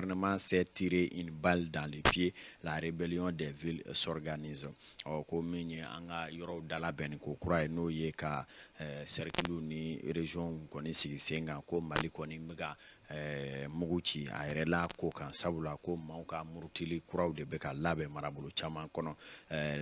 gouvernement s'est tiré une balle dans le pied, la rébellion des villes s'organise. Ɔ, ko min ye an ka yɔrɔw dalabɛnni ko kura ye, n'o ye ka cercle ni région kɔni sigi sen kan, ko Mali kɔni bɛ ka mugu ci a yɛrɛ la ko kan, sabula ko maaw ka murutili kuraw de bɛ ka labɛn marabolo caman kɔnɔ.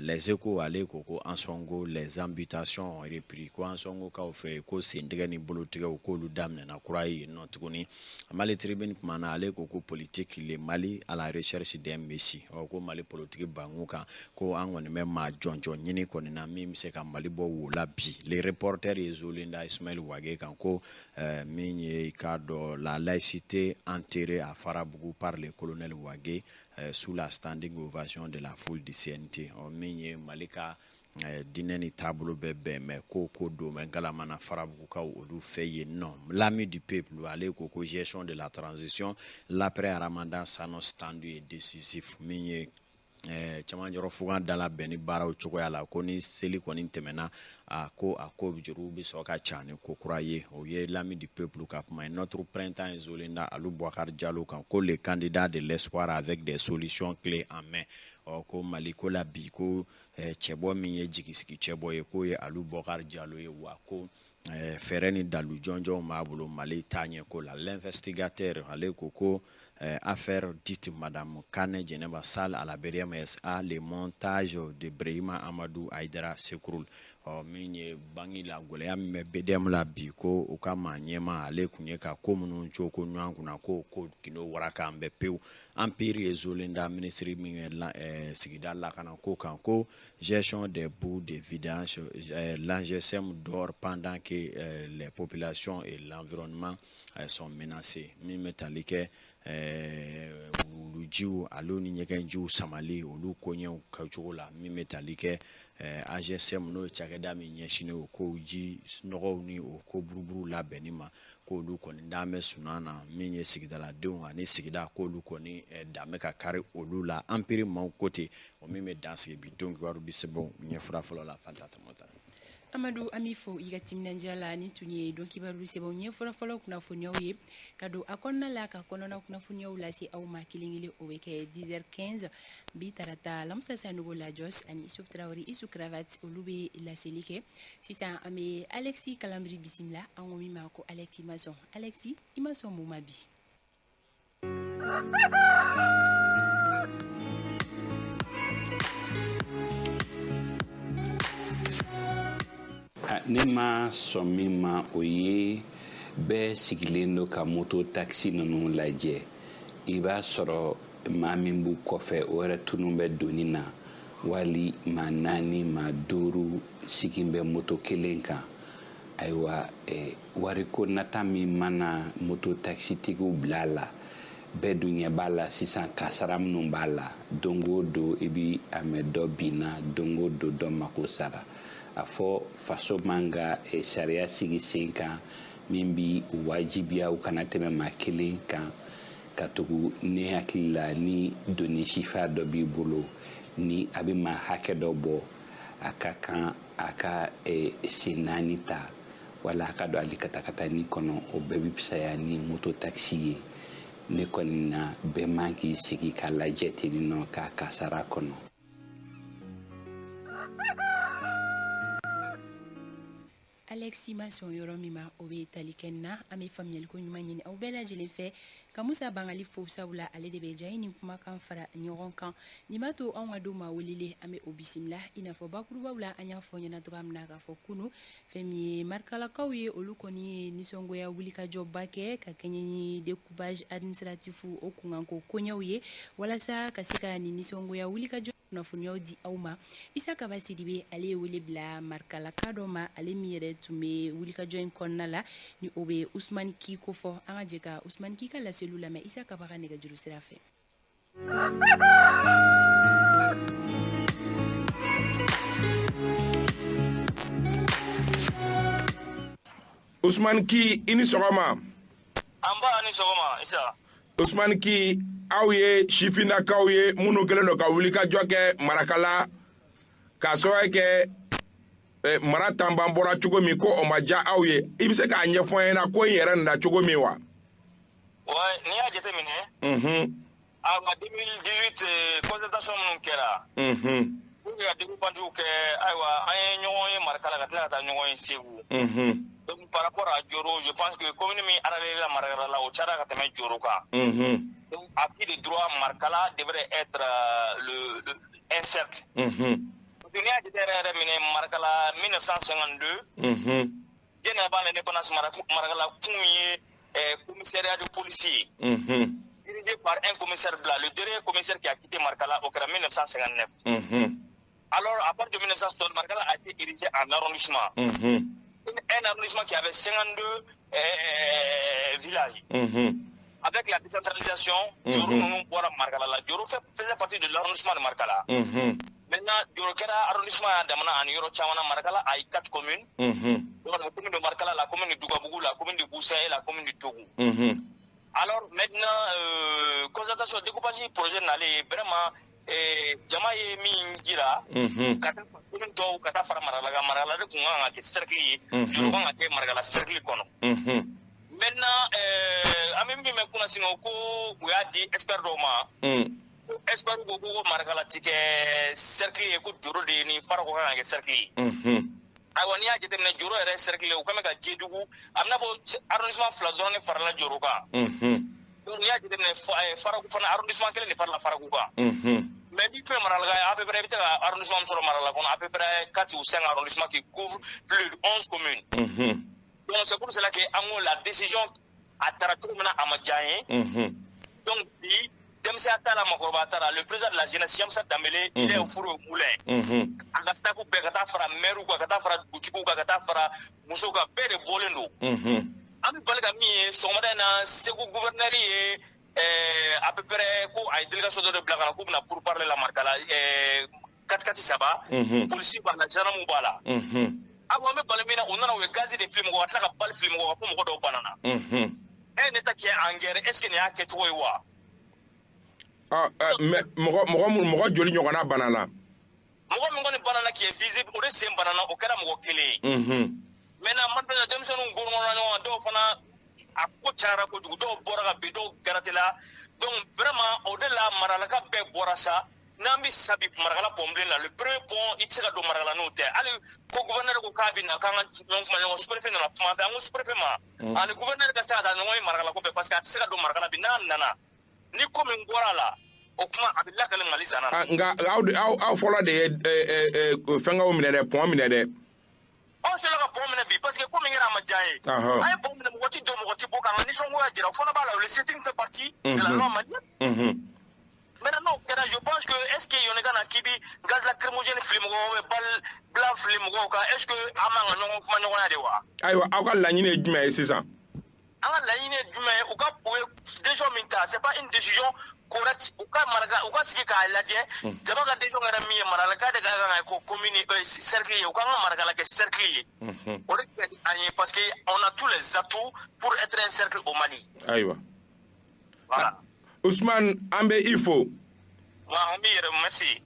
Les Échos, ale ko ko Ansongo, les amputations ont repris, ko Ansongokaw fɛ yen, ko sentigɛ ni bolotigɛw k'olu daminɛna kura ye yen nɔ tuguni. Mali Tribune kumana, ale ko ko politique, le Mali à la recherche d'un messie. Ɔ, ko Mali politique bangun kan, ko an kɔni bɛ maa jɔnjɔn ɲini kɔni na min bɛ se ka Mali bɔ wo la bi. Les Reporters ye zolen da Ismaël Wagué kan, ko min ye i k'a dɔn la laïcité enterrée à Farabougou par le colonel Wagué sous la standing ovation de la foule du CNT. Ɔ, min ye Mali ka diinɛ ni taabolo bɛ bɛn, mɛ ko don bɛ Ngalamana Farabugukaw olu fɛ yen nɔ. L'Ami du peuple, ale ko ko gestion de la transition, l'après Ramadan s'annonce tendu et décisif. Min ye cɛmancɛrɔ fugan dala bɛn ni baaraw cogoya la, ko ni seli kɔni tɛmɛna, a ko a ko juruw bɛ sɔrɔ ka ca ni ko kura ye. O ye L'Ami du peuple ka kuma ye. Notre Printemps ye zolen da Alu Boubacar Diallo kan, ko le candidat de l'espoir avec des solutions clés en main. Ɔ, ko Mali ko la bi, ko cɛbɔ min ye jigisigi cɛbɔ ye, k'o ye Alu Boubacar Diallo ye, wa ko fɛɛrɛ ni dalu jɔnjɔnw b'a bolo Mali taaɲɛ ko la. L'Investigateur, ale ko ko affaire dite Madame Kane Djeneba Sall à la BDM SA, le montage de Brahima Amadou Aïdara s'écroule. Ɔ, min ye bangi la gɛlɛya min bɛ BDM la bi, ko u ka maa ɲɛma ale kun ye ka ko minnu co ko ɲɔgɔn kunna, ko ko gindo waraka an bɛ pewu. Empire ye zolen da ministre min ye la, sigida lakana ko kan, ko gestion des boues de vidange, l'AGSM dort pendant que les populations et l'environnement sont menacés. Min bɛ tali kɛ wulujiw olu ni ɲɛgɛnjiw samali olu koɲɛw kɛcogo la, min bɛ tali kɛ AGSM, n'o ye cakɛda min ɲɛsinnen o ko ji nɔgɔw ni o ko buruburu labɛnni ma, k'olu kɔni d'an bɛ sunan na, min ye sigidaladenw ani sigida, k'olu kɔni dan bɛ ka kari olu la. Empire maaw ko ten. O min bɛ dan sigi bi don kibaru bi sɛbɛnw ɲɛfura fɔlɔ la. Fanta Samata. Amadu, an b'i fo i ka timinandiya la. Ni tun ye don kibaru sɛbɛnw ɲɛfɔlɔ fɔlɔ kunnafoniyaw ye ka don a kɔnɔna la, ka kɔnɔna kunnafoniyaw lase aw ma kelen kelen. O bɛ kɛ 10h15 bi tarata. Lamisa Sanogo Lajos ani Isuf Traoré, Isu Cravate, olu bɛ laseli kɛ. Sisan an bɛ Alexis Kalambry bisimila, an ko min ma ko Alexis Masson. Alexis, i ma sɔn mun ma bi? Ne ma sɔn min ma, o ye bɛɛ sigilen don ka moto taxi ninnu lajɛ. I b'a sɔrɔ maa min b'u kɔfɛ, o yɛrɛ tunu bɛ doni na, wali maa naani, maa duuru sigin bɛ moto kelen kan. Ayiwa, wariko nata min mana moto taxitigiw bila a la, bɛɛ dun ɲɛ b'a la sisan kasara minnu b'a la. Don o don i bi a mɛn dɔ binna, don o don dɔ mako sara. A fɔ faso man ka sariya sigi sen kan min bi wajibiya u kana tɛmɛ maa kelen kan, ka tugu ne hakili la ni doni sifa dɔ b'i bolo, ni a bɛ maa hakɛ dɔ bɔ, a ka kan a ka sen naani ta wala a ka don hali katakatani kɔnɔ, o bɛɛ bɛ fisaya ni moto taxi ye. Ne kɔni na, bɛɛ man k'i sigi k'a lajɛ ten nɔ k'a kasara kɔnɔ. Alexis ma sɔn yɔrɔ min ma, o bɛ tali kɛ na. An bɛ faamuyaliko ɲuman ɲini aw bɛɛ lajɛlen fɛ, ka Musa Bangali fo, sabula ale de bɛ ja ni kumakan fara ɲɔgɔn kan. Nin b'a to anw ka don maa welelen, an bɛ o bisimila. I n'a fɔ bakurubaw la, an y'a fɔ ɲɛna cogoya min na k'a fɔ kunu, fɛn min ye Marikalakaw ye, olu kɔni ye nisɔngoya wulikajɔba kɛ ka kɛɲɛ ni découpage administratif o kunkanko koɲɛw ye. Walasa ka se ka nin nisɔngoya wulikajɔ kunnafoniyaw di aw ma, Isa Kaba Sidibe, ale ye wele bila Marikalaka dɔ ma, ale min yɛrɛ tun bɛ wulikajɔ in kɔnɔna la, ni o bɛ Usumani Ki kofɔ. An ka jɛ ka Usumani Ki ka laseliw lamɛn Isa Kaba ka nɛgɛjuru sira fɛ. Usumani Ki, i ni sɔgɔma. An ba, ni sɔgɔma Isa. Usumani Ki, aw ye sifinnakaw ye minnu kɛlen don ka wulikajɔ kɛ Marakala k'a sababu kɛ mara tanban bɔra cogo min, ko o ma diya aw ye. I bɛ se k'a ɲɛfɔ an ɲɛna ko in yɛrɛ nana cogo min wa? Ouais, n'i y'a jateminɛ. Ayiwa 2018 concertation minnu kɛra. Pour que ka découpage kɛ, ayiwa an ye ɲɔgɔn ye Marikala ka tila ka taa ɲɔgɔn ye Segu. Donc par rapport à Dioro, je pense que commune min rallié la Marikala la, o cayara ka tɛmɛ Dioro kan. Donc à qui de droit Marikala devrait être un cercle. Parce que n'i y'a jate yɛrɛ minɛ Marikala 1952. Bien avant l'indépendance, Marikala kun ye commissariat de police ye. Dirigé par un commissaire blanc. Le dernier commissaire qui a quitté Markala au 1959. Alors, à partir de 1960, Markala a été érigé en arrondissement. Un arrondissement qui avait 52 villages. Avec la décentralisation, Dioro ninnu bɔra Markala la. Dioro faisait partie de l'arrondissement de Markala. Maintenant, Dioro kɛra arrondissement y'a damana ani yɔrɔ caman na. Markala a eu 4 communes. Donc, la commune de Markala, la commune de Dougabougou, la commune de Boussa et la commune de Togo. Alors maintenant, concertation, découpage projet nalen vraiment jama ye min jira ka taa commune tɔw ka taa fara Marikala kan. Marikala de tun kan ka kɛ cercle ye, Dioro kan ka kɛ Marikala cercle kɔnɔ. Maintenant, an bɛ min mɛn kunna ko u y'a di expert dɔw ma. Expert ko Marikala ti kɛ cercle ye, ko Dioro de ni Farako kan ka kɛ cercle ye. Ayiwa n'i y'a jateminɛ Dioro yɛrɛ cercle ye, u kɛlen bɛ ka Jedugu, a bɛ n'a fɔ arrondissement 2 dɔrɔn de farala Dioro kan. Donc n'i y'a jateminɛ Farako fana arrondissement 1 de farala Farako kan. Mais n'i tun ye Maralaka ye, à peu près i bɛ se ka arrondissement min sɔrɔ Marala kɔnɔ, à peu près 4 ou 5 arrondissements qui couvrent plus de 11 communes. Donc c'est pour cela que an ko la décision a taara cogo min na, a ma diya an ye. Donc bi denmisɛnya t'a la, maakɔrɔba t'a la. Le président de la jeunesse, Yamsa Dambélé, il est au four au moulin. A ka staff bɛɛ ka taa fara maire kan, ka taa fara dugutigiw kan, ka taa fara musow kan, bɛɛ de bɔlen don. An bɛ bali ka min ye sɔgɔmada in na, Segu gouverneur ye à peu près ko a ye délégation dɔ de bila ka na k'u bɛna pourparler la Marikala 4-4 3, polisi b'a la, gendarme b'a la. Awa an bɛ bali min na, u nana u ye gazi de fili mɔgɔ, ka tila ka balle fili mɔgɔ kan fo mɔgɔ dɔw banana. Un État qui est en guerre, est-ce que nin y'a kɛcogo ye wa? Mais mɔgɔ joli ɲɔgɔnna banana? Mɔgɔ min kɔni banana qui est visible, o de sen banana, o kɛra mɔgɔ kelen ye. Maintenant, maintenant denmisɛnninw gɔrɔngɔrɔla ɲɔgɔn kan, dɔw fana a ko cayara kojugu, dɔw bɔra ka bin, dɔw garatela. Donc vraiment o de la Maralaka bɛɛ bɔra sa. N'an bɛ sabi Marikala pont bilen la, le premier pont, i tɛ se ka don Marikala n'o tɛ. Hali ko gouverneur ko k'a bɛ na k'an ka ɲɔgɔn kuma ɲɔgɔn, sous-préfet nana kuma bɛɛ, an ko sous-préfet ma ani gouverneur ka se ka taa ɲɔgɔn ye Marikala ko bɛɛ, parce que a tɛ se ka don Marikala bi. N'a nana ni ko min bɔra a la, o kuma a bɛ lakale Mali zanna na. Nka aw fɔlɔ de ye fɛngɛw minɛ dɛ, pont minɛ dɛ. Anw sera ka pont minɛ bi parce que ko min kɛra a ma diya an ye. An ye pont minɛ, mɔgɔ ti don, mɔgɔ ti bɔ, k'an ka nisɔngoya jira. O fana b'a la, le sit-in fait partie de la loi malienne. Maintenant n'o kɛra, je pense que est-ce que yɔnni ka na k'i bi gaz lacrymogène fili mɔgɔw bɛ balle blanc fili mɔgɔw kan, est-ce que an man ka ɲɔgɔn kuma ɲɔgɔnya de wa? Ayiwa, aw ka laɲini ye jumɛn ye sisan? An ka laɲini ye jumɛn ye? U ka u ye décision min ta, c'est pas une décision correcte. U ka Maraka, u ka sigi k'a lajɛ. Jama ka décision kɛra min ye, Maralaka de ka kan ka kɛ commune cercle ye, u ka kan ka Marikala kɛ cercle ye. O de ka di an ye parce que on a tous les atouts pour être un cercle au Mali. Ayiwa. Voilà. Ousmane, an bɛ i fo. Wa an b'i yɛrɛ, merci.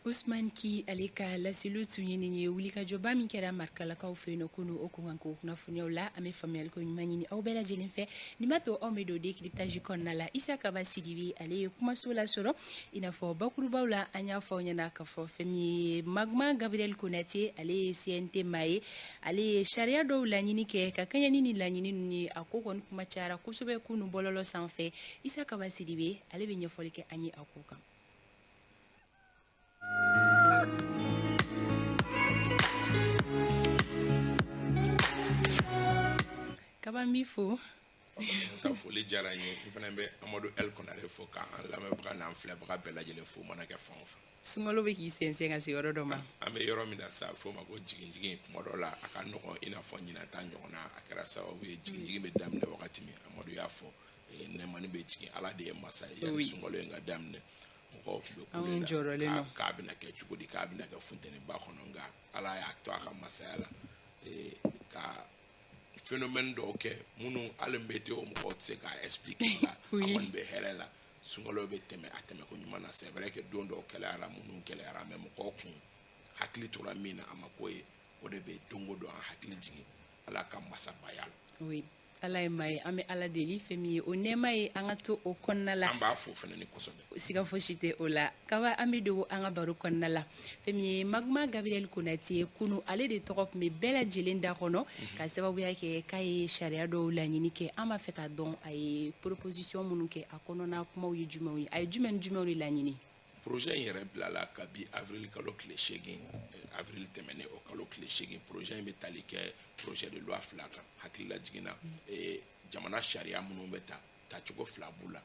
Ousmane Ki ale ka laseliw tun ye nin ye, wulikajɔba min kɛra Marikalakaw fɛ yen nɔ kunu, o kun kan k'o kunnafoniyaw la. An bɛ faamuyali ko ɲuman ɲini aw bɛɛ lajɛlen fɛ. Nin b'a to anw bɛ don décryptage kɔnɔna la. Isa Kaba Sidibe, ale ye kumaso lasɔrɔ. I n'a fɔ bakurubaw la, an y'a fɔ aw ɲɛna k'a fɔ fɛn min ye Magma Gabriel Konate, ale ye CNT maa ye, ale ye sariya dɔw laɲini kɛ ka kɛɲɛ ni nin laɲini ninnu ye. A ko kɔni kuma cayara kosɛbɛ kunu bɔlɔlɔ sanfɛ. Isa Kaba Sidibe, ale bɛ ɲɛfɔli kɛ an ye a ko kan. Kaba, n b'i fo. Ka foli diyara n ye. N fana bɛ Amadu El Konare fo, k'an lamɛnbaga n'an filɛbaga bɛɛ lajɛlen fo, mana kɛ fan o fan. Sunkalo bɛ k'i sɛnsɛn ka se yɔrɔ dɔ ma. An bɛ yɔrɔ min na sa, a bɛ f'o ma ko jigin-jigin. Tuma dɔw la a ka nɔgɔn, i n'a fɔ ɲinan ta ɲɔgɔn na, a kɛra sababu ye jigin-jigin bɛ daminɛ wagati min, Amadu y'a fɔ, nɛɛmani bɛ jigin. Ala de ye masa ye. Yanni sunkalo in ka daminɛ, mɔgɔw tun bɛ kule la k'a bɛna kɛ cogo di, k'a bɛna kɛ funteniba kɔnɔ. Nka Ala y'a to a ka masaya la ka phénomène dɔw kɛ minnu hali météo mɔgɔw tɛ se k'a expliquer. Nka a kɔni bɛ hɛrɛ la, sunkalo bɛ tɛmɛ a tɛmɛ ko ɲuman na. C'est vrai que don dɔw kɛlɛyara, minnu kɛlɛyara, mais mɔgɔw kun hakili tora min na, a ma ko ye. O de bɛ don o don an hakili jigin Ala ka masabaya la. Oui, Ala ye maa ye, an bɛ Ala deli fɛn min ye o nɛɛma ye, an ka to o kɔnɔna la. An b'a fo fana ni kosɛbɛ. Siga fosi tɛ o la. Kaba, an bɛ don an ka baro kɔnɔna la. Fɛn min ye Magma Gabriel Konate ye, kunu ale de tɔgɔ tun bɛ bɛɛ lajɛlen da kɔnɔ, ka sababuya kɛ k'a ye sariya dɔw laɲini kɛ. An b'a fɛ ka dɔn a ye proposition minnu kɛ, a kɔnɔna kumaw ye jumɛnw ye, a ye jumɛn ni jumɛnw de laɲini? Projet in yɛrɛ bilala kabi avril kalo tile 8, avril tɛmɛnen, o kalo tile 8. Projet in bɛ tali kɛ projet de loi fila kan. Hakilila jiginna, jamana sariya minnu bɛ ta, tacogo fila b'u la.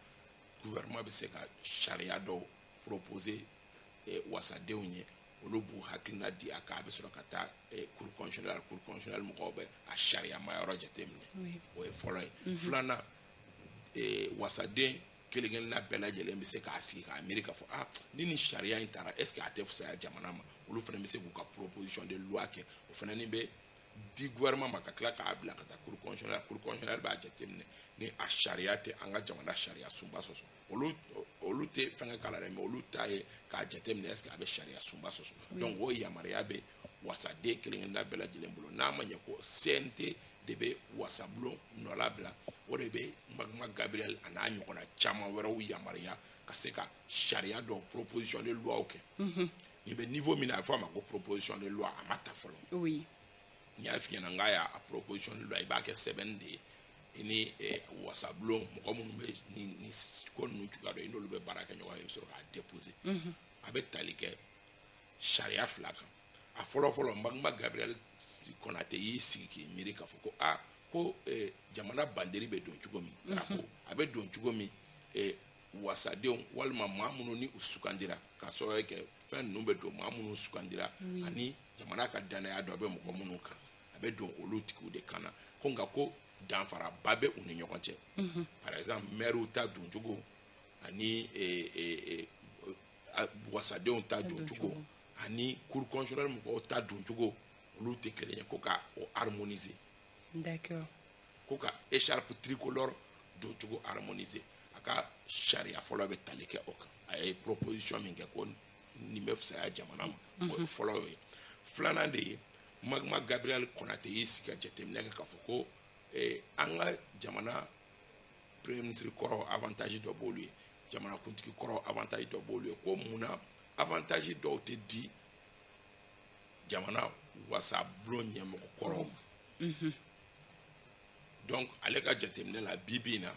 Gouvernement bɛ se ka sariya dɔw proposer wasadenw ye, olu b'u hakilina di a kan, a bɛ sɔrɔ ka taa cour constitutionnelle. Cour constitutionnelle mɔgɔw bɛ a sariya mayɔrɔ jateminɛ. O ye fɔlɔ ye. Filanan, wasaden kelen kelenna bɛɛ lajɛlen bɛ se k'a sigi k'a miiri k'a fɔ: ah, ni nin sariya in taara, est ce que a tɛ fisaya jamana ma? Olu fana bɛ se k'u ka proposition de loi kɛ, o fana ni bɛ di gouvernement ma, ka tila k'a bila ka taa cour constitutionnelle. Cour constitutionnelle b'a jateminɛ ni a sariya tɛ an ka jamana sariya sunba sɔsɔ. Olu tɛ fɛnkɛ k'a la dɛ, mais olu ta ye k'a jateminɛ est ce que a bɛ sariya sunba sɔsɔ. Donc o yamaruya bɛ wasaden kelen kelenna bɛɛ lajɛlen bolo. N'a ma ɲɛ ko CNT de bɛ wasabulon nɔ bila, o de bɛ Magma Gabriel a n'a ɲɔgɔnna caman wɛrɛw yamaruya ka se ka sariya dɔw proposition de loi kɛ. Nin bɛ niveau min na, a bɛ fɔ a ma ko proposition de loi, a ma ta fɔlɔ. N y'a f'i ɲɛna n k'a y'a proposition de loi, i b'a kɛ sɛbɛnni de ye, i ni wasabulon mɔgɔ minnu bɛ nin ko ninnu cogoya dɔn, i n'olu bɛ baara kɛ ɲɔgɔn fɛ, i bɛ sɔrɔ k'a déposer. A bɛ tali kɛ sariya fila kan. A fɔlɔ fɔlɔ, Magma Gabriel Konate y'i sigi k'i miiri k'a fɔ ko aa, ko jamana banderi bɛ don cogo min, drapeau a bɛ don cogo min, wasadenw walima maa minnu ni u sugandira, ka sababu kɛ fɛn ninnu bɛ don maa minnu sugandira ani jamana ka danaya dɔ bɛ mɔgɔ minnu kan, a bɛ don olu tigiw de kan na. Ko nka ko danfaraba bɛ u ni ɲɔgɔn cɛ. Par exemple, maires ta doncogo ani wasadenw ta doncogo ani cour constitutionnelle mɔgɔw ta doncogo, olu tɛ kelen ye. Ko ka o harmoniser. Ko ka écharpe tricolore doncogo harmoniser. A ka sariya fɔlɔ bɛ tali kɛ o kan. A ye proposition min kɛ ko nin bɛ fisaya jamana ma, o ye fɔlɔ y'o ye. Filanan de ye, Magma Gabriel Konate y'i sigi ka jateminɛ kɛ k'a fɔ ko an ka jamana premier ministre kɔrɔ, avantage dɔ b'olu ye, jamana kuntigi kɔrɔ, avantage dɔ b'olu ye. Ko munna avantage dɔw tɛ di jamana wasabulon ɲɛmɔgɔ kɔrɔw ma? Donc ale ka jateminɛ la, bi bi in na,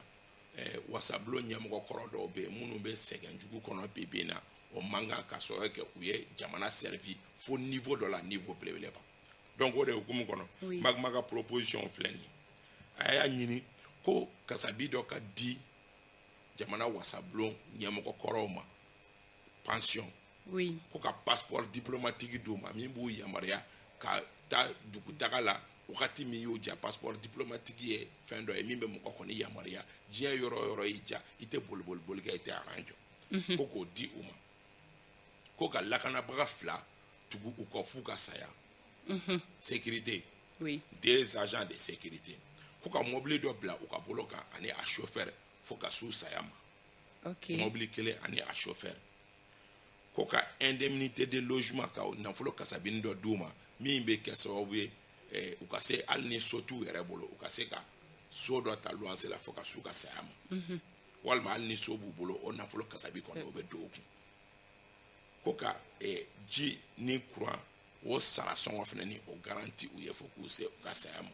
wasabulon ɲɛmɔgɔ kɔrɔ dɔw bɛ yen minnu bɛ sɛgɛn jugu kɔnɔ bi bi in na. O man kan, ka sɔrɔ kɛ u ye jamana servi fo niveau dɔ la, niveau belebeleba. Donc o de hukumu kɔnɔ, Magma ka proposition filɛ nin ye. A y'a ɲini ko kasabi dɔ ka di jamana wasabulon ɲɛmɔgɔ kɔrɔw ma, pension. Ko ka passeport diplomatique d'u ma min b'u yamaruya ka taa dugutaga la wagati min y'o diya. Passeport diplomatique ye fɛn dɔ ye min bɛ mɔgɔ kɔni yamaruya, diɲɛ yɔrɔ o yɔrɔ y'i diya, i tɛ boli boli boli kɛ, i tɛ aran jɔ. Ko k'o di u ma. Ko ka lakanabaga fila tugu u kɔ f'u ka saya, sécurité, des agents de sécurité. Ko ka mobili dɔ bila u ka bolo kan ani a chauffeur fo ka s'u saya ma. Mobili kelen ani a chauffeur. Ko ka indemnité de logement, ka nafolo kasabini dɔ d'u ma min bɛ kɛ sababu ye u ka se, hali ni so t'u yɛrɛ bolo, u ka se ka so dɔ ta luwanse la fo ka s'u ka saya ma, walima hali ni so b'u bolo, o nafolo kasabi kɔni o bɛ don u kun. Ko ka ji ni courant o sara sɔngɔ fana ni o garantie u ye fo k'u se u ka saya ma.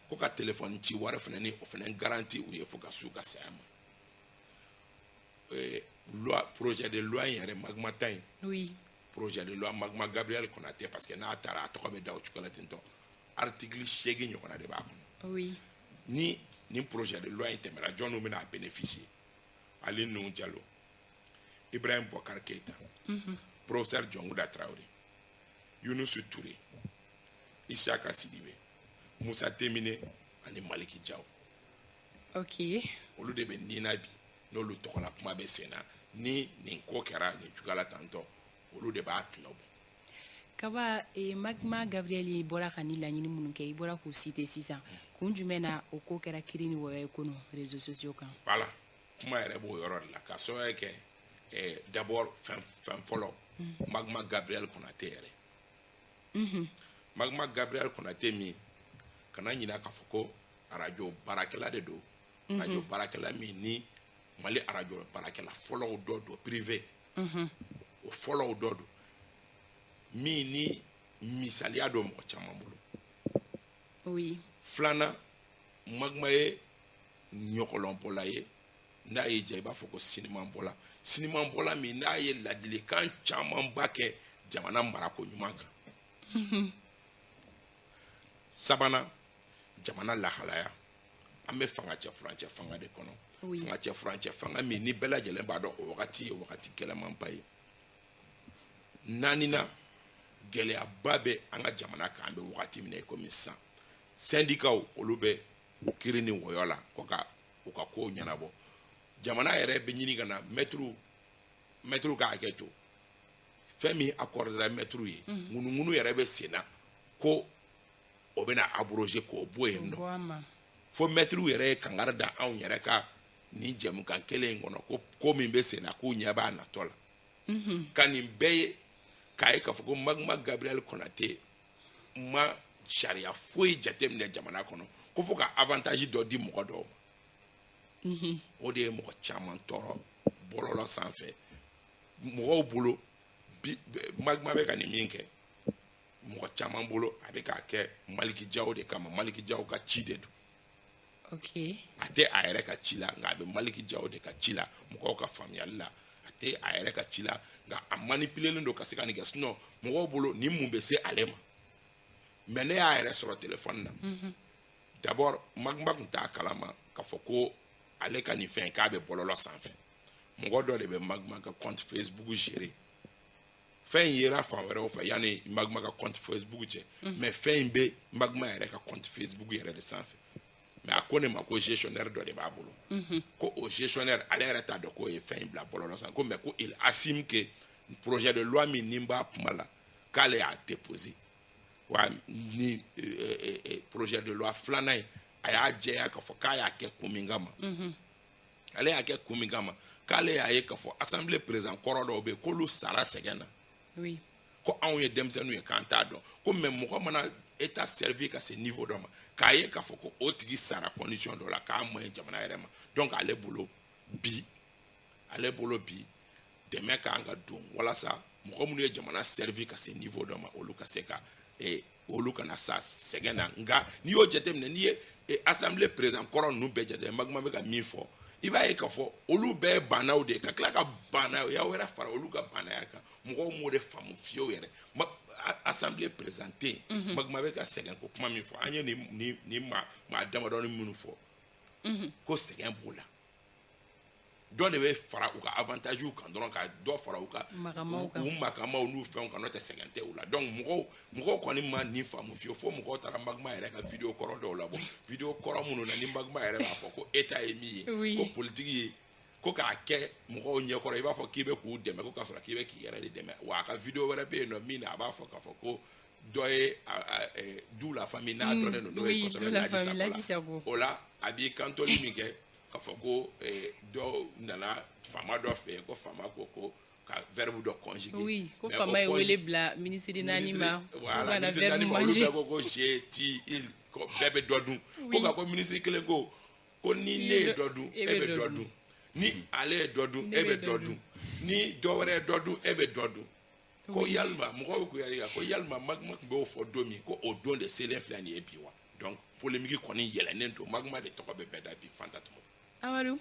Ko ka téléphone ci wari fana ni o fana garantie u ye fo ka s'u ka saya ma. Loi, projet de loi in yɛrɛ, Magma ta in, projet de loi Magma Gabriel Konate, parce que n'a taara, a tɔgɔ bɛ da o cogo la ten tɔ. Article 8 ɲɔgɔnna de b'a kɔnɔ. Ni nin projet de loi in tɛmɛra, jɔnniw bɛna a bénéficier? Ali Nuhu Jalo, Ibrahim Boubacar Keïta, professeur Dioncounda Traoré, Younoussou Touré, Isiaka Sidibé, Moussa Timbiné ani Maliki Diaw. Olu de bɛ nin na bi, n'olu tɔgɔla kuma bɛ sen na. Ni nin ko kɛra nin cogoya la tantɔ, olu de b'a tɔnɔ bɔ. Kaba, Magma Gabriel bɔra ka ni laɲini minnu kɛ, i bɔra k'u citer sisan, kun jumɛn na o ko kɛra kiri ni wɔyɔ ye kunu réseaux sociaux kan? Voilà, kuma yɛrɛ b'o yɔrɔ de la, ka sababu kɛ d'abord fɛn fɛn fɔlɔ, Magma Gabriel Konate yɛrɛ. Magma Gabriel Konate min, kana ɲinɛ k'a fɔ ko arajo baarakɛla de don, arajo baarakɛla min ni Mali arajo baarakɛla fɔlɔw dɔ don, privé o fɔlɔw dɔ don, min ni misaliya don mɔgɔ caman bolo. Filanan, Magma ye ɲɔgɔlɔnbɔla ye, n'a y'i diya i b'a fɔ ko sinimanbɔla, sinimanbɔla min n'a ye ladilikan camanba kɛ jamana marako ɲuman kan. Sabanan, jamana lahalaya, an bɛ fanga cɛ furancɛ fanga de kɔnɔ, fanga cɛ furancɛ fanga min ni bɛɛ lajɛlen b'a dɔn o wagati ye wagati gɛlɛmanba ye. Naaninan, gɛlɛyaba bɛ an ka jamana kan, an bɛ wagati min na i komi sisan, syndicats olu bɛ kiiri ni wɔyɔ la ko ka u ka kow ɲɛnabɔ. Jamana yɛrɛ bɛ ɲini ka na mɛtiriw ka hakɛ to, fɛn min accordera mɛtiriw ye, ŋunuŋunu yɛrɛ bɛ sen na ko o bɛna abroger k'o bɔ yen nɔ, fo mɛtiriw yɛrɛ ye kangari da anw yɛrɛ ka nin jɛmukan kelen in kɔnɔ ko ko min bɛ sen na k'u ɲɛ b'a natɔ la. Ka nin bɛɛ ye k'a ye k'a fɔ ko Magma Gabriel Konate ma sariya foyi jateminɛ jamana kɔnɔ ko fo ka avantage dɔ di mɔgɔ dɔw ma. O de ye mɔgɔ caman tɔɔrɔ bɔlɔlɔ sanfɛ. Mɔgɔw bolo bi Magma bɛ ka nin min kɛ, mɔgɔ caman bolo a bɛ k'a kɛ Maliki Jaw de kama, Maliki Jaw ka ci de don. A tɛ a yɛrɛ ka ci la, nka a bɛ Maliki Jaw de ka ci la, mɔgɔw ka faamuyali la. A tɛ a yɛrɛ ka ci la, nka a manipulelen don ka se ka nin kɛ, sinon mɔgɔw bolo nin mun bɛ se ale ma. Mais ne y'a yɛrɛ sɔrɔ téléphone na. D'abord, Magma tun t'a kalama k'a fɔ ko ale ka nin fɛn k'a bɛ bɔlɔlɔ sanfɛ. Mɔgɔ dɔ de bɛ Magma ka compte Facebook gérer. Fɛn in yera fan wɛrɛw fɛ yanni Magma ka compte Facebook cɛ, mais fɛn in bɛ Magma yɛrɛ ka compte Facebook yɛrɛ de sanfɛ. Mais a ko ne ma ko gestionnaire dɔ de b'a bolo, ko o gestionnaire ale yɛrɛ t'a dɔn k'o ye fɛn in bila bɔlɔlɔ sanfɛ, ko mais ko il assume que projet de loi min ni b'a kuma la k'ale y'a déposé, wa ni projet de loi filanan in, a y'a jɛya k'a fɔ k'a y'a kɛ kun min kama, ale y'a kɛ kun min kama, k'ale y'a ye k'a fɔ assemblée président kɔrɔ dɔw bɛ yen k'olu sara sɛgɛn na, ko anw ye denmisɛnninw ye k'an t'a dɔn, ko mais mɔgɔ mana état servi ka se niveau dɔ ma k'a ye k'a fɔ ko o tigi sara condition dɔ la k'a man ɲi jamana yɛrɛ ma. Donc ale bolo bi dɛmɛ kan ka don walasa mɔgɔ minnu ye jamana servi ka se niveau dɔ ma, olu ka se ka olu kana sa sɛgɛn na. Nka n'i y'o jateminɛ, n'i ye assemblée président kɔrɔ ninnu bɛɛ jateminɛ, Magma bɛ ka min fɔ, i b'a ye k'a fɔ olu bɛɛ ye bannaw de ye, ka tila ka bannaya wɛrɛ fara olu ka bannaya kan. Mɔgɔw m'o de faamu fiyewu yɛrɛ. Assemblée président tɛ yen. Magma bɛ ka sɛgɛn ko kuma min fɔ, an ye nin maa damadɔni minnu fɔ ko sɛgɛn b'o la, dɔ de bɛ fara u ka avantage kan dɔrɔn, ka dɔ fara u ka u makamaw n'u fɛnw kan, n'o tɛ sɛgɛn tɛ u la. Donc mɔgɔw kɔni ma nin faamu fiyewu, fo mɔgɔw taara Magma yɛrɛ ka vidéo kɔrɔ dɔw labɔ, vidéo kɔrɔ minnu na ni Magma yɛrɛ b'a fɔ ko état ye min ye, ko politique ye, ko k'a kɛ mɔgɔw ɲɛkɔrɔ i b'a fɔ k'i bɛ k'u dɛmɛ, ko k'a sɔrɔ k'i bɛ k'i yɛrɛ de dɛmɛ. Wa a ka vidéo wɛrɛ bɛ yen nɔ min na a b'a fɔ k'a fɔ ko dɔ ye du la famille n'a dɔnnen don n'o ye kosɛbɛ, Ladji Sako. O la a b'i kantoli min kɛ k'a fɔ ko dɔw nana faama dɔ fɛ yen, ko faama ko ka verbe dɔ conjuguer. Oui, ko faama ye wele bila minisiri naani ma. Voilà, minisiri naani ma, olu bɛɛ ko je, tu, il, ko bɛɛ bɛ dɔ dun. Ko nka ko minisiri kelen ko ni ne ye dɔ dun, e bɛ dɔ dun, ni ale ye dɔ dun, e bɛ dɔ dun, ni dɔ wɛrɛ ye dɔ dun, e bɛ dɔ dun. Ko yalima mɔgɔw bɛ k'u yɛrɛ ko yalima Magma tun b'o fɔ don min, ko o don de selen filɛ nin ye bi wa. Donc polémique kɔni yɛlɛnnen don, Magma de tɔgɔ bɛ bɛɛ da bi, Fanta Tɔmɔ. Amadu.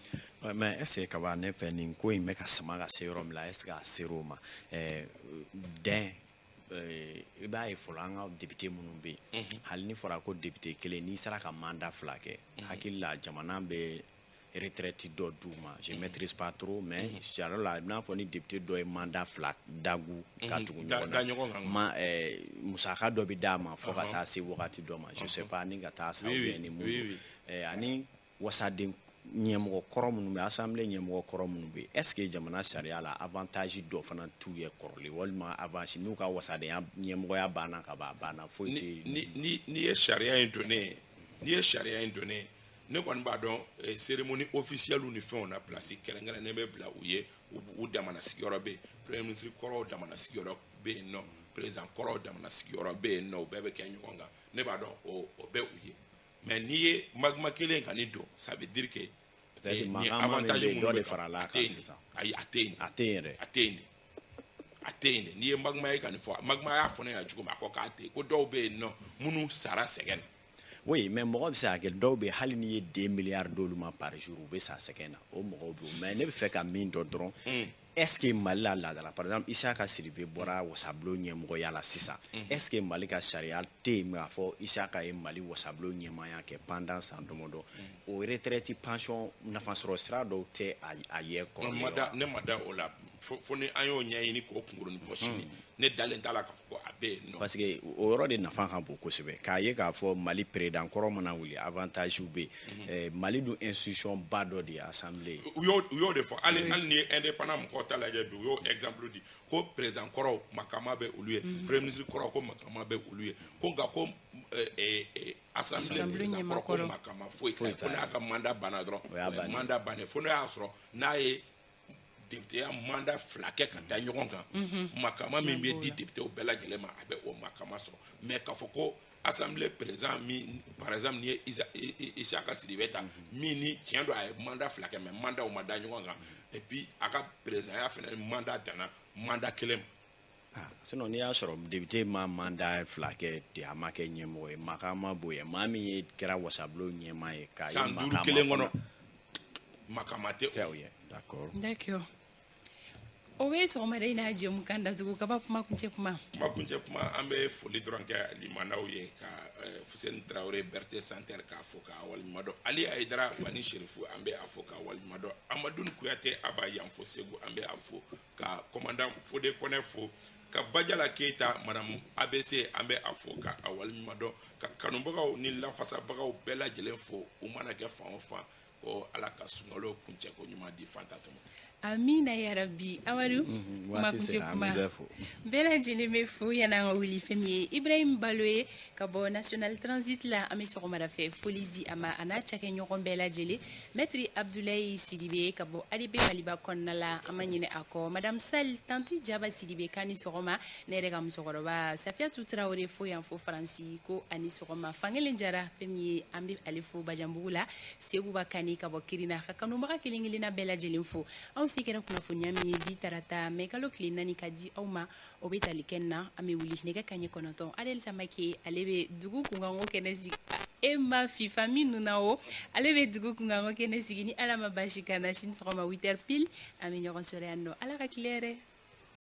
Mais est ce que kaba ne fɛ nin ko in bɛ ka sama ka se yɔrɔ min la, est ce que a ser'o ma dɛn? I b'a ye fɔlɔ an ka député minnu bɛ yen, hali ni fɔra ko député kelen n'i sera ka mandat 2 kɛ, hakili la jamana bɛ retraite dɔ d'u ma. Je maîtrise pas trop, mais sariya la, i n'a fɔ ni député dɔ ye mandat 2 dagu ka tugu ɲɔgɔn na, ma musaka dɔ bɛ d'a ma fo ka taa se wagati dɔ ma, je sais pas, ni ka taa sa ou bien ni mun. Ani wasaden ɲɛmɔgɔ kɔrɔ minnu bɛ assemblée, ɲɛmɔgɔ kɔrɔ minnu bɛ, est ce que jamana sariya la avantage dɔ fana t'u ye kɔrɔlen, walima avance n'u ka wasadenya ɲɛmɔgɔya banna ka ban, a banna, foyi tɛ? Ni ye sariya in donnen ye, n'i ye sariya in donnen ye, ne kɔni b'a dɔn cérémonie officielle ni fɛnw na, place kɛrɛnkɛrɛnnen bɛ bila u ye, u damana sigiyɔrɔ bɛ yen, premier ministre kɔrɔw damana sigiyɔrɔ bɛ yen nɔ. Président kɔrɔw damana sigiyɔrɔ bɛ yen nɔ, u bɛɛ bɛ kɛ ɲɔgɔn kan. Ne b'a dɔn o bɛ u ye. Mais n'i ye magma kelen ka nin don, ça veut dire que ni avantage minnu bɛ farala a kan sisan. Ayi, a tɛ yen. A tɛ yen yɛrɛ. A tɛ yen de. A tɛ yen de. N'i ye magma ye ka nin fɔ, magma y'a fɔ ne ɲɛna cogo min, a ko k'a tɛ yen, ko dɔw bɛ yen nɔ minnu sara sɛgɛn na. Oui, mais mɔgɔ bɛ se ka kɛ, dɔw bɛ hali n'i ye 2 milliards d'olu ma par jour, u bɛ sa sɛgɛn na, o mɔgɔw bɛ yen. Mais ne bɛ fɛ ka min dɔn dɔrɔn, est-ce que Mali la laadala, par exemple Isaka Sidibe bɔra wasabulon ɲɛmɔgɔya la sisan, est-ce que Mali ka sariya tɛ yen k'a fɔ Isaka ye Mali wasabulon ɲɛmaaya kɛ pendant san damadɔ, o retraite pension nafasɔrɔ sira dɔw tɛ a ye kɔrɔlen? Ne ma da o la, fo ni an y'o ɲɛɲini k'o kunkurunin fɔ sini. Ne dalen t'a la k'a fɔ ko a bɛ yen nɔ. Parce que o yɔrɔ de nafa ka bon kosɛbɛ, k'a ye k'a fɔ Mali président kɔrɔ mana wuli, avantage bɛ yen. Mali dun institution ba dɔ de ye assemblée ye. U y'o de fɔ, hali ni ye indépendant mɔgɔw ta lajɛ bi, u y'o exemple di ko président kɔrɔw makama bɛ olu ye, premier ministre kɔrɔw ko makama bɛ olu ye, ko nka ko assemblée président kɔrɔ ko makama foyi t'a ye, ko n'a ka mandat banna dɔrɔn, mandat bannen, fo n'o y'a sɔrɔ n'a ye député ya mandat fila kɛ ka da ɲɔgɔn kan, makama min bɛ di députéw bɛɛ lajɛlen ma, a bɛ o makama sɔrɔ. Mais k'a fɔ ko assemblée président min, par exemple n'i ye Isaka Sidibe ta, min ni tiɲɛ don a ye mandat fila kɛ, mais mandatw ma da ɲɔgɔn kan, et puis a ka présidentya fana mandat danna mandat kelen ma. Sinon n'i y'a sɔrɔ député ma mandat fila kɛ ten, a ma kɛ ɲɛmɔgɔ ye, makama b'o ye, maa min ye kɛra wasabulon ɲɛmaa ye k'a ye san 5 kelen kɔnɔ, makama tɛ o ye. D'accord. D'accord. O bɛ sɔgɔmada in n'a jɛmukan datugu kaba kuma kuncɛ kuma. Kuma kuncɛ kuma, an bɛ foli dɔrɔn kɛ limanaw ye ka Fuseni Tarawele Berete Santerre k'a fo k'a waleɲuman dɔn, Ali Ayidara Bani Serifu an bɛ a fo k'a waleɲuman dɔn, Amadou Kuyate Aba Yanfo Segu an bɛ a fo, ka commandant Fode Kɔnɛ fo, ka Bajala Keyita madame ABC an bɛ a fo k'a waleɲuman dɔn, ka kanubagaw ni lafasabagaw bɛɛ lajɛlen fo, u mana kɛ fan o fan, ko Ala ka sunkalo kuncɛ ko ɲuman di fanta tɔmɔ. Amina ya Rabbi. Amadu, kuma kuncɛ kuma, bɛɛ lajɛlen bɛ fo. Yan'an ka wuli, fɛn min ye Ibrahim Balo ye ka bɔ National Transit la, an bɛ sɔgɔmada fɛ foli di a ma a n'a cakɛɲɔgɔn bɛɛ lajɛlen. Maître Abdoulaye Sidibe ka bɔ ADP Maliba kɔnɔna la, an ma ɲinɛ a kɔ. Madame Sall, tanti Jaba Sidibe k'a ni sɔgɔma. Ne yɛrɛ ka musokɔrɔba Safiyatu Tarawele fo yan fo Faransi ko ani sɔgɔma. Fankelen Jara, fɛn min ye an bɛ ale fo Bajanbugu la. Seguba Kani ka bɔ Kirina, ka kanubaga kelen kelenna bɛɛ lajɛlen fo. Anw se kɛra kunnafoniya min ye bi tarata mɛ kalo tile 4 ka di aw ma, o bɛ tali kɛ na. An bɛ wuli nɛgɛ kanɲɛ 9. Adel Samake ale bɛ dugu kunkanko kɛnɛ sigi. E ma fifa min na o, ale bɛ dugu kunkanko kɛnɛ sigi ni Ala ma basi ka na sini sɔgɔma 8h pile. An bɛ ɲɔgɔn sɔrɔ yan nɔ. Ala ka tile yɛrɛ.